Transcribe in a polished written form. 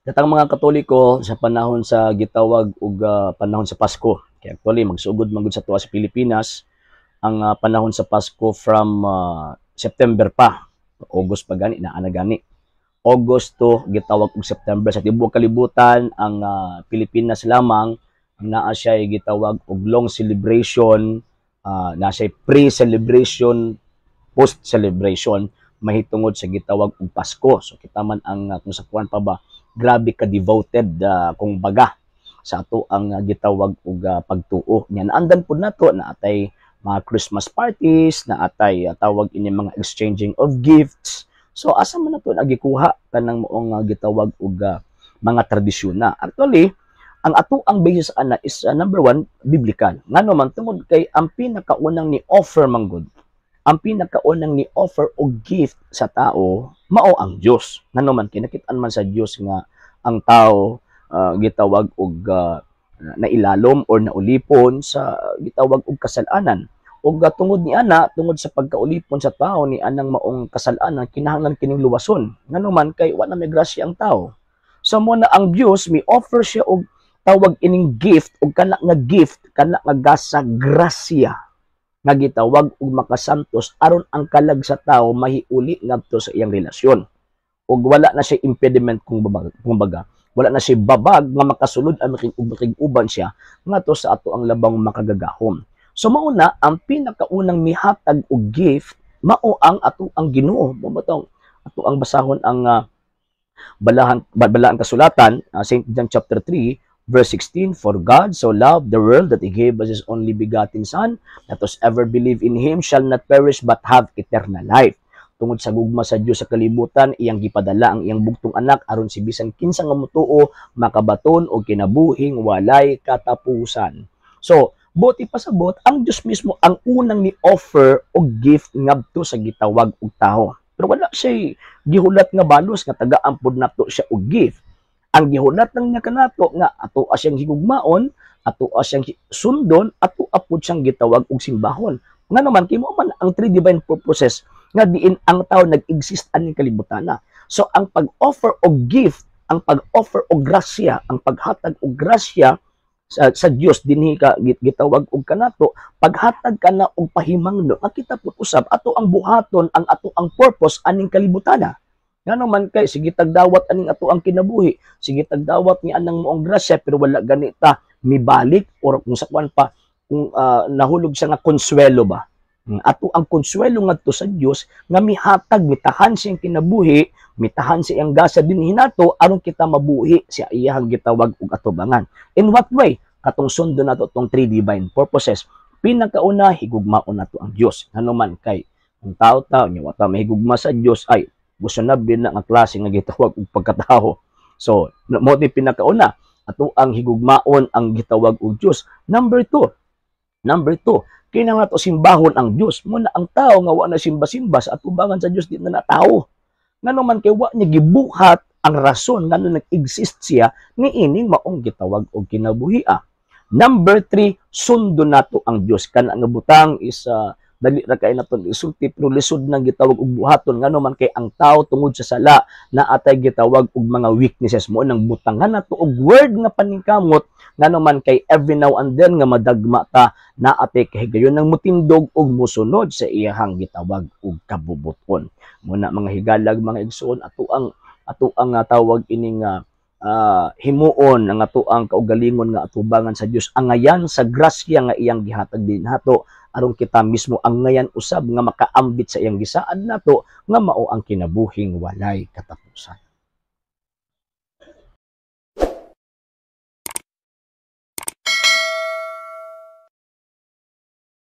Katang mga Katoliko sa panahon sa gitawag og panahon sa Pasko. Kaya actually magsugod man gud sa tuwa sa Pilipinas ang panahon sa Pasko from September pa. August pa gani naa na gani. August to gitawag og September sa tibuok kalibutan. Ang Pilipinas lamang ang naa siya gitawag og long celebration, naa siya pre-celebration, post-celebration mahitungod sa gitawag og Pasko. So kita man ang kung sa kuan pa ba, grabe ka devoted kung baga sa ato ang gitawag og pagtuo. Nya naandan pud nato na atay mga Christmas parties, na atay tawag ini mga exchanging of gifts. So asa man nato nagikuha kanang maong gitawag og mga tradisyon na? Actually, ang ato ang basis ana is number one, biblical. Ngano man, tungod kay ang pinakaunang ni offer manggod, ang pinakaunang ni offer og gift sa tao mao ang Dios. Ngano man kinakit-an man sa Dios nga ang tao gitawag og nailalom or naulipon sa gitawag og kasalanan. Ug tungod ni ana, tungod sa pagkaulipon sa tao ni anang maong kasalanan, kinahanglan kining luwason. Ngano man kay wa na may grasya ang tao. So mo na ang Dios mi offer siya og tawag ining gift, og kana nga gift, kana nga gasa, grasya nga gitawag og makasantos aron ang kalag sa tao mahiuli ngadto sa iyang relasyon ug wala na siya impediment, kung baga wala na siya babag nga makasulod ang makig-uban siya ngadto sa ato ang labang makagagahom. So mao na ang pinakaunang mihatag og gift mao ang ato ang Ginoo. Mo ba ato ang basahon ang balahan kasulatan, St. John chapter 3 verse 16, "For God so loved the world that He gave us His only begotten Son, that whosoever believe in Him shall not perish but have eternal life." Tungod sa gugma sa Dios sa kalibutan, iyang gipadala ang iyang bugtong anak aron si bisan kinsa nga motuo makabaton og kinabuhing walay katapusan. So, buot ipasabot, ang Dios mismo ang unang ni offer og gift ngadto sa gitawag og tao. Pero wala siya gihulat nga balos nga tagaan pod nato siya og gift. Ang gihulat lang niya kanato nga ato siyang higugmaon, ato siyang sundon, ato apod siyang gitawag og simbahon. Nga naman kay mo man ang three divine purposes nga diin ang tao nag-exist aning kalibutan na. So ang pag-offer og gift, ang pag-offer og grasya, ang paghatag og grasya sa Dios dinhi ka gitawag og kanato, paghatag kana og pahimangno nga kita pud usab ato ang buhaton ang ato ang purpose aning kalibutan. Ngano man kay sige tagdawat aning ato ang kinabuhi, sige tagdawat ni anang moong grasya, pero wala ganita mibalik or kung sa kwan pa, kung nahulog siya nga konsuelo ba. Ato ang konsuelo ngadto sa Dios nga mihatag, mitahan siyang kinabuhi, mitahan siyang gasa dinhi nato aron kita mabuhi sa iyang gitawag og atubangan. In what way? Katong sundo nato tong three divine purposes. Pinakauna, higugmaon nato ang Dios. Ngano man kay kung tao-tao nya wa ta mahigugma sa Dios, ay gusto na din na nga klase nga gitawag og pagkatao. So, mo ni pinakauna, ato ang higugmaon ang gitawag og Dios. Number two, kinahanglan nato simbahon ang Dios. Mo na ang tao nga wa na simba-simba sa atubangan sa Dios, di na na tao. Ngano man kay wa niya gibuhat ang rason ngano nag-exist siya niining maong gitawag og kinabuhia. Number three, sundo nato ang Dios. Kana nga butang is dali ra kay naton isulti pero lisod nang gitawag og buhaton, ngano man kay ang tao tungod sa sala na atay gitawag og mga weaknesses. Mo nang butangan nato og word nga paningkamot, ngano man kay every now and then nga madagma ta, na atay kahigayon ng mutindog og musunod sa iyahang gitawag og kabubuton. Muna mga higalag, mga igsoon, ato ang tawag ining himuon ang ato ang kaugalingon nga atubangan sa Dios, angayan sa grasya nga iyang gihatag din nato aron kita mismo angayan usab nga makaambit sa iyang gisaad nato nga mao ang kinabuhing walay katapusan.